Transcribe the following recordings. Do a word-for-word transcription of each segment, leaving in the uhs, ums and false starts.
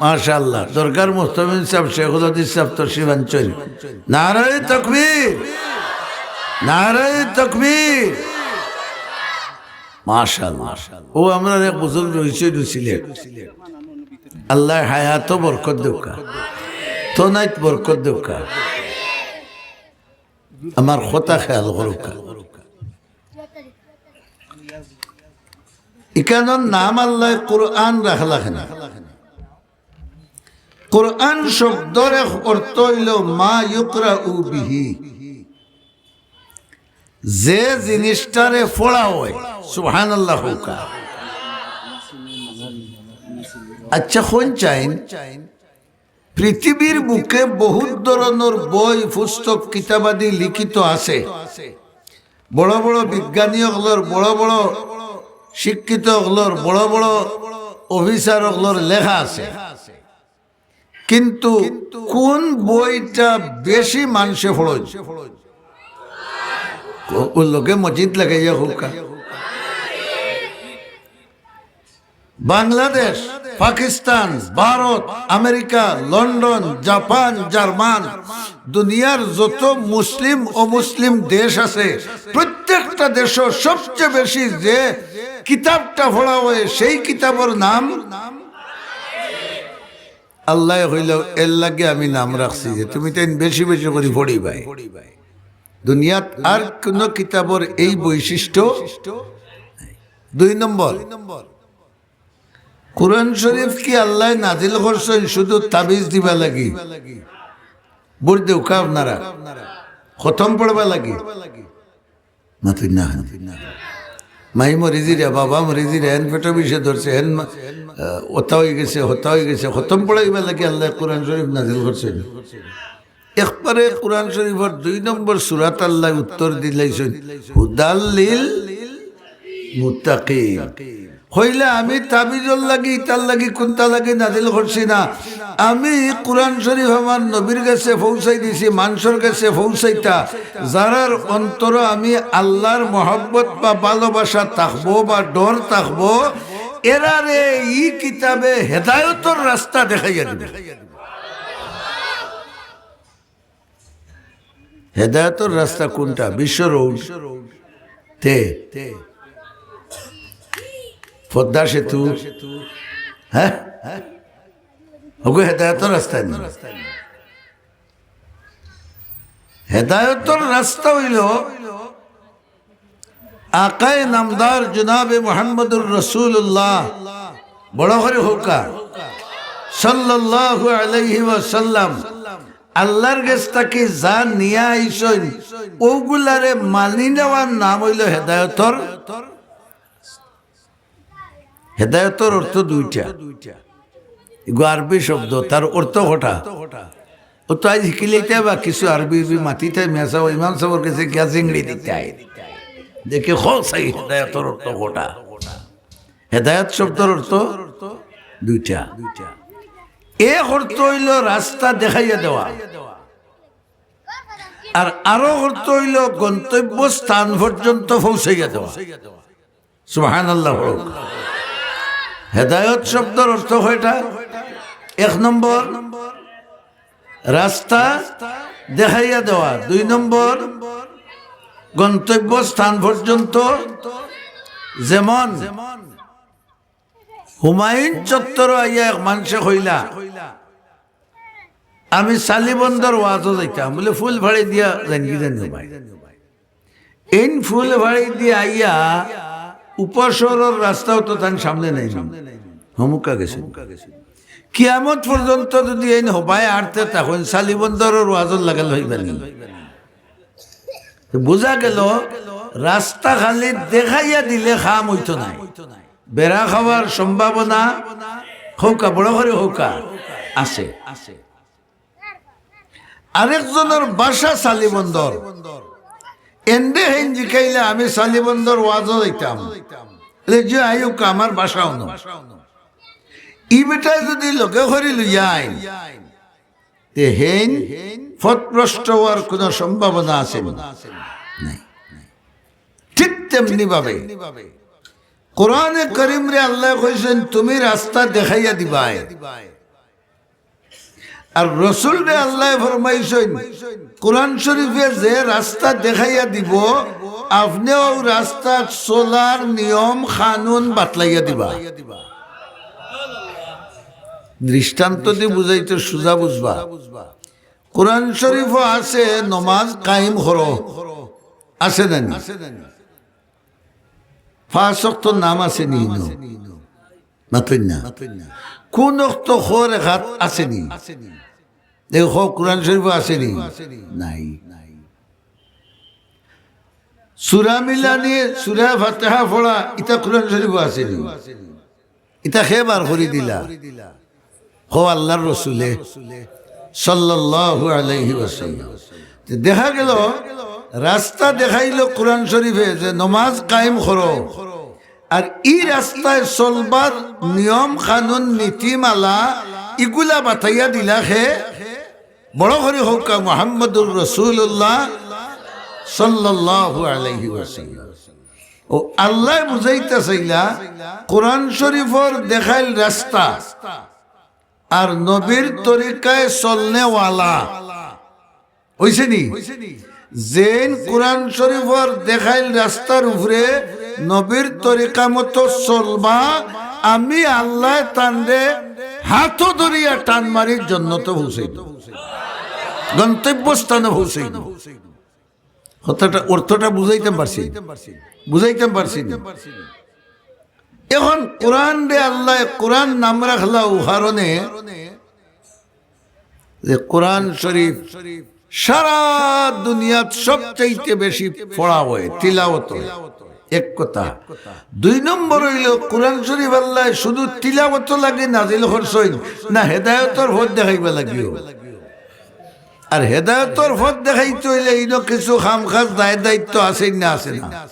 মাশাআল্লাহ, দরগার মুহতামিম সাব, শেখুল হাদিস সাব তশরিফ আনছইন। নারায়ে তাকবীর, নারায়ে তাকবীর। মাশাআল্লাহ। অউ আমরার এক বুজুর্গ রইছে সিলেট। আল্লায় হায়াতো বরকত দেউক্কা, তনাইত বরকত দেউক্কা। আমার কথা খেয়াল করউক্কা। ইখানর নাম আল্লায় কুরআন রাখলা কেনে? কুরআন শব্দর এক অর্থ অইলো মা ইউকরাউ বিহি, যে জিনিসটারে পড়া অয়। সুবহানাল্লাহ কউক্কা। আচ্ছা, কইন চাইন, পৃথিবীর বুকে বহুত ধরনর বই, পুস্তক, কিতাবাদি লিখিত আছে। বড় বড় বিজ্ঞানী অকলর, বড় বড় শিক্ষিত অকলর, বড় বড় অফিসার অকলর লেখা আছে। কিন্তু কুন বইটা বেশি মানষে পড়ইন? অউ লগে মসজিদ লাগাইয়া কউক্কা। Bangladesh, Pakistan, Bharat, America, London, Japan, German, দুনিয়ার যত মুসলিম অমুসলিম দেশ আছে, প্রত্যেকটা দেশো সবচে বেশি যে কিতাবটা পড়া অয়, সেই কিতাবর নাম আল্লায় কইলা, এরলাগি আমি নাম রাখছি যে তুমি তাইন বেশি বেশি করি পড়িবায়। দুনিয়াত আর কুনু কিতাবর এই বৈশিষ্ট্য নাই। দুই নম্বর, কুরআন শরিফ কি আল্লায় নাজিল করছইন শুধু তাবিজ দিবার লাগি? বুঝ দেউক্কা আপনারা, খতম পড়বার লাগি? মাতইন না। মাই মরিযিরা, বাবা মরিযিরা, হেন পেটো বিষে ধরছে, হেন মা-, আহ, অতা অইগেছে, হতা অইগেছে, খতম পড়াইবার লাগি আল্লায় কুরআন শরিফ নাজিল করছইন। একবারে কুরআন শরিফর দুই নম্বর সূরাত আল্লায় উত্তর দিলাইছইন, হুদাল লিল মুত্তাকিন। কইলা, আমি তাবিজর লাগি, ইতার লাগি, কুনতা লাগি নাজিল করছি না। আমি কুরআন শরিফ আমার নবীর গেছে পৌঁছাই দিছি, মানষর গেছে পৌঁছাইতা। যারার অন্তরো আমি আল্লার মহব্বত বা ভালোবাসা থাকবো বা ডর থাকবো, এরারে ই কিতাবে হেদায়তর রাস্তা দেখাইয়া দিবো। হেদায়তর রাস্তা কুনটা? বিশ্ব রোড, তে পদ্মা সেতু, হ্যাঁ, ওগু হেদায়তর রাস্তা নি। হেদায়তর রাস্তা অইলো আকায়ে নামদার জনাবে মুহাম্মদুর রাসূলুল্লাহ, বড় করি কউক্কা, সাল্লাল্লাহু আলাইহি ওয়াসাল্লাম আল্লার গেছ থাকি যা নিয়া আইছইন, অগুলারে মানি নেওয়ার নাম অইলো হেদায়তর। হেদায়তর অর্থ দুইটা। ইগু আরবি শব্দ, তার অর্থ কটা? অউ তো আইজ হিকিলাইতায় বা কিছু আরবি উরবি মাতিতায়, মিয়া সাব, ইমাম সাবর গেছে গিয়া জিংড়ি দিতায়। দেখি, কও চাই, হেদায়তর অর্থ কটা? হেদায়ত শব্দর অর্থ দুইটা। এক অর্থ অইলো রাস্তা দেখাইয়া দেওয়া, আর আরো অর্থ অইলো গন্তব্য স্থান পর্যন্ত পৌঁছাইয়া দেওয়া। সুবহানাল্লাহ কউক্কা। হেদায়ত শব্দর অর্থ কয়টা? এক নম্বর, রাস্তা দেখাইয়া দেওয়া। দুই নম্বর, গন্তব্য স্থান পর্যন্ত। যেমন হুমায়ুন চত্বরো আইয়া এক মানষে কইলা, আমি চালিবন্দর ওয়াজো যাইতাম, বুলে ফুলবাড়ি দিয়া যাইনগি জানি ভাই। এইন ফুলবাড়ি দিয়া আইয়া উপশহরর রাস্তাও তো তান সামনে নাই, হমুকা গেছে। কিয়ামত পর্যন্ত যুদি এইন হবায় আটতে থাকইন, চালিবন্দরর ওয়াজর লাগাল অইবা নি? তো বুঝা গেল, রাস্তা খালি দেখাইয়া দিলে কাম অইতো নায়। বেড়া খাওয়ার সম্ভাবনা কউক্কা, বড় করি কউক্কা, আছে। আরেকজনর বাসা চালিবন্দর। এনরে হেইন জিকাইলা, আমি চালিবন্দর ওয়াজো যাইতাম। বুলে, জি আইউক্কা, আমার বাসা অনো। ই বেটায় যুদি লগে করি লইয়া আইন, তে হেইন পথভ্রষ্ট অওয়ার কুনু সম্ভাবনা আছে নি? নাই। ঠিক তেমনি ভাবে কোরআনে করিমরে আল্লায় কইছইন, তুমি রাস্তা দেখাইয়া দিবায়। আর রসুলরে আল্লায় ফরমাইছইন, কোরআন শরীফে যে রাস্তা দেখাইয়া দিবো, আপনে অউ রাস্তাত চলার নিয়ম কানুন বাতলাইয়া দিবা। দৃষ্টান্ত দি বুঝাইতে সুজা বুঝবা। কোরআন শরীফো আছে, নমাজ কায়েম করো, আছে না নি? পাঁচ ওয়াক্তর নাম আছে নি? মাতইন না। কুন ওয়াক্ত কয় রেকাত আছে নি? দেখো, কোরআন শরীফো আছে নি? নাই। সূরা মিলানি, সূরা ফাতিহা পড়া, ইতা কোরআন শরীফো আছে নি? ইতা কে বার করি দিলা? কও আল্লার রসুলে সাল্লাল্লাহু আলাইহি ওয়াসাল্লাম। তে দেখা গেল, রাস্তা দেখাইল কোরআন শরীফে যে নমাজ কায়েম করো, আর ই রাস্তায় চলবার নিয়ম কানুন নীতিমালা ইগুলা বাতাইয়া দিলা কে? বড় করি কউক্কা, মুহাম্মাদুর রাসূলুল্লাহ সাল্লাল্লাহু আলাইহি ওয়াসাল্লাম। অউ আল্লায় বুঝাইতা চাইলা, কোরআন শরীফর দেখাইল রাস্তা আর নবীর তরিকায় চলনেওয়ালা। অইছে নি? যেইন কোরআন শরীফর দেখাইল রাস্তার উপরে নবীর তরিকা মতো চলবা, আমি আল্লায় তানরে হাতো ধরিয়া টান মারি জন্নতো পৌঁছাইব, গন্তব্যস্থানো পৌঁছাইব। কথাটা, অর্থটা বুঝাইতাম পারছি? বুঝাইতাম পারছি নি? এখন কোরআনরে আল্লায় কোরআন নাম রাখলা অউ কারণে যে কোরআন শরীফ সারা দুনিয়াত সবচাইতে বেশি পড়া অয়, তিলাওত অয়। এক কথা। দুই নম্বর অইল, কোরআন শরীফ আল্লায় শুধু তিলাওত লাগি নাজিল করছইন না, হেদায়তর পথ দেখাইবা লাগিও? আর হেদায়তর পথ দেখাইতে অইলে ইনো কিছু কাম কাজ দায় দায়িত্ব আছে না, আছে না?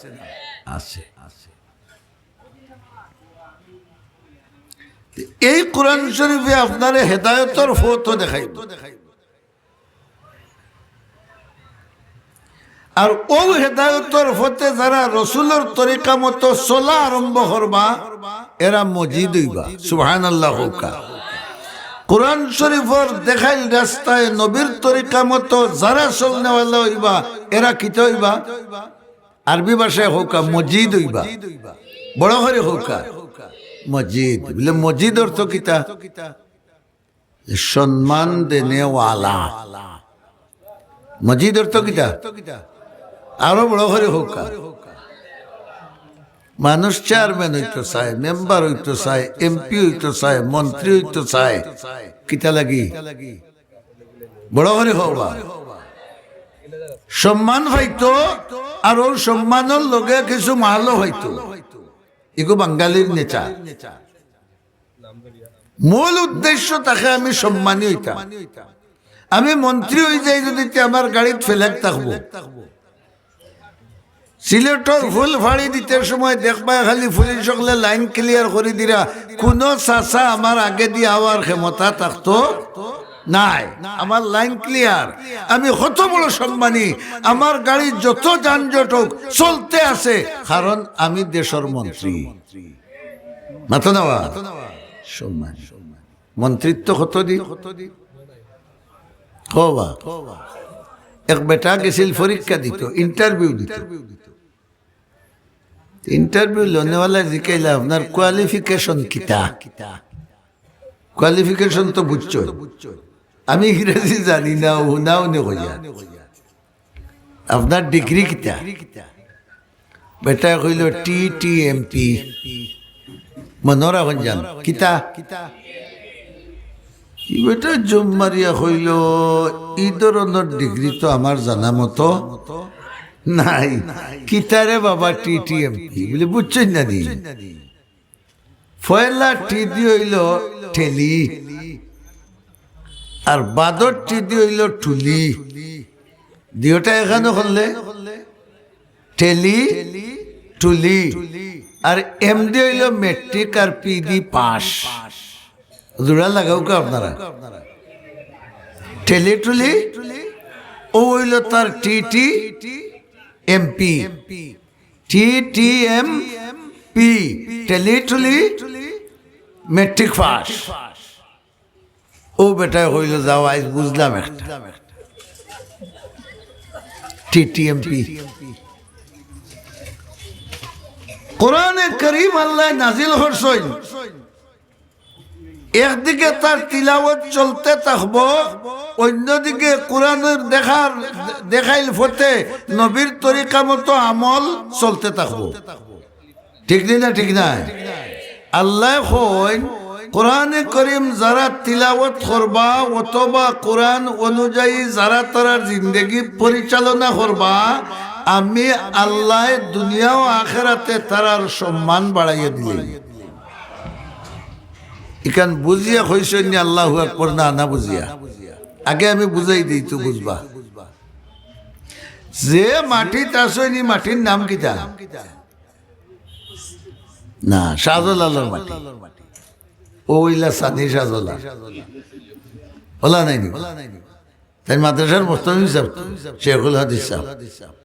আছে। এই কোরআন শরীফে আপনারে হেদায়তর পথ দেখাইব। আর অউ হেদায়তর পথে যারা রসুলর তরিকা মতো চলা আরম্ভ করবা, এরা মজিদ অইবা। সুবহানাল্লাহ কউক্কা। কোরআন শরীফর দেখাইল রাস্তায় নবীর তরিকা মতো যারা চলনেওয়ালা অইবা, এরা কিতা অইবা? আরবি ভাষায় কউক্কা, মজিদ অইবা। বড় করি কউক্কা, মজিদ। বলে, মজিদ অর্থ কিতা? সম্মান দেনেওয়ালা। মজিদ অর্থ কিতা? আরো বড় করি কউক্কা। মানুষ চেয়ারম্যান অইতো চায়, মেম্বার অইতো চায়, এমপি অইতো চায়, মন্ত্রী অইতো চায়। কিতা লাগি? বড় করি কউক্কা। সম্মান পাইতো, আর অউ সম্মানর লগে কিছু মালও পাইতো। ইগু বাঙালির nature। মূল উদ্দেশ্য থাকে আমি সম্মানী অইতাম। আমি মন্ত্রী অইযাই যদি, তে আমার গাড়িত flag থাকবো। সিলেটর ফুলফাড়ি দিতে সময় দেখবায় খালি পুলিশ অকলে line clear করি দিরা, কুনু চাচা আমার আগেদি আওয়ার ক্ষমতা থাকতো নায়। আমার line clear। আমি কত বড় সম্মানী, আমার গাড়ি যত যানজট অউক চলতে আছে, কারণ আমি দেশর মন্ত্রী। মাতো না বা? সম্মান। মন্ত্রিত্ব কত দি? কও বা। এক বেটা গেছিল পরীক্ষা দিতো, interview দিতো। Interview লনেওয়ালায় জিকাইলা, "আপনার qualification কিতা?" Qualification তো বুঝছো, আমি ইংরেজি জানি না, ও নাও নে কইয়া। "আপনার degree কিতা?" বেটায় কইলো, "টি টি এম পি।" মনো রাখইন যান, কিতা? ই বেটায় জুম মারিয়া কইলো, "ই ধরনর degree তো আমার জানা মতো নাই। কিতা রে বাবা টি টি এম পি?" বলে, "বুঝছইন না নি?" পয়লা টি দি অইলো টেলি, আর বাদর টি দি অইলো টুলি। দুইওটা একখানো করলে টেলি, টুলি। আর এম দি অইলো ম্যাট্রিক আর পি দি পাস। জোড়া লাগাউক্কা আপনারা। টেলি টুলি, অউ অইলো তার টি টি এম পি। টি টি এম পি, টেলি টুলি, ম্যাট্রিক পাস। ও বেটায় কইল, "যাও, আইজ বুঝলাম একটা।" টিটিএমপি। কোরআনে করিম আল্লায় নাজিল করছইন, একদিকে তার তিলাওয়াত চলতে থাকবো, অন্যদিকে কোরআনের দেখার, দেখাইল পথে নবীর তরিকা মতো আমল চলতে থাকবো। ঠিক নি না? ঠিক না? আল্লায় কইন, কোরআনে করিম যারা তিলাওয়াত করবা অথবা কোরআন অনুযায়ী যারা তারার জিন্দেগি পরিচালনা করবা, আমি আল্লায় দুনিয়া ও আখেরাতে তারার সম্মান বাড়াইয়া দিলাইমু। ইখান বুঝিয়া কইছইন নি আল্লাহু আকবার, না, না বুঝিয়া? আগে আমি বুঝাই দেই তো বুঝবা। যে মাটিত আছইন নি, মাটির নাম কিতা? না, শাহজালালর মাটি। ও ইলা সানি শাহজালাল। অলা নায়নি? তাইন মাদ্রাসার মুহতামিম সাব, শেখুল হাদিস সাব।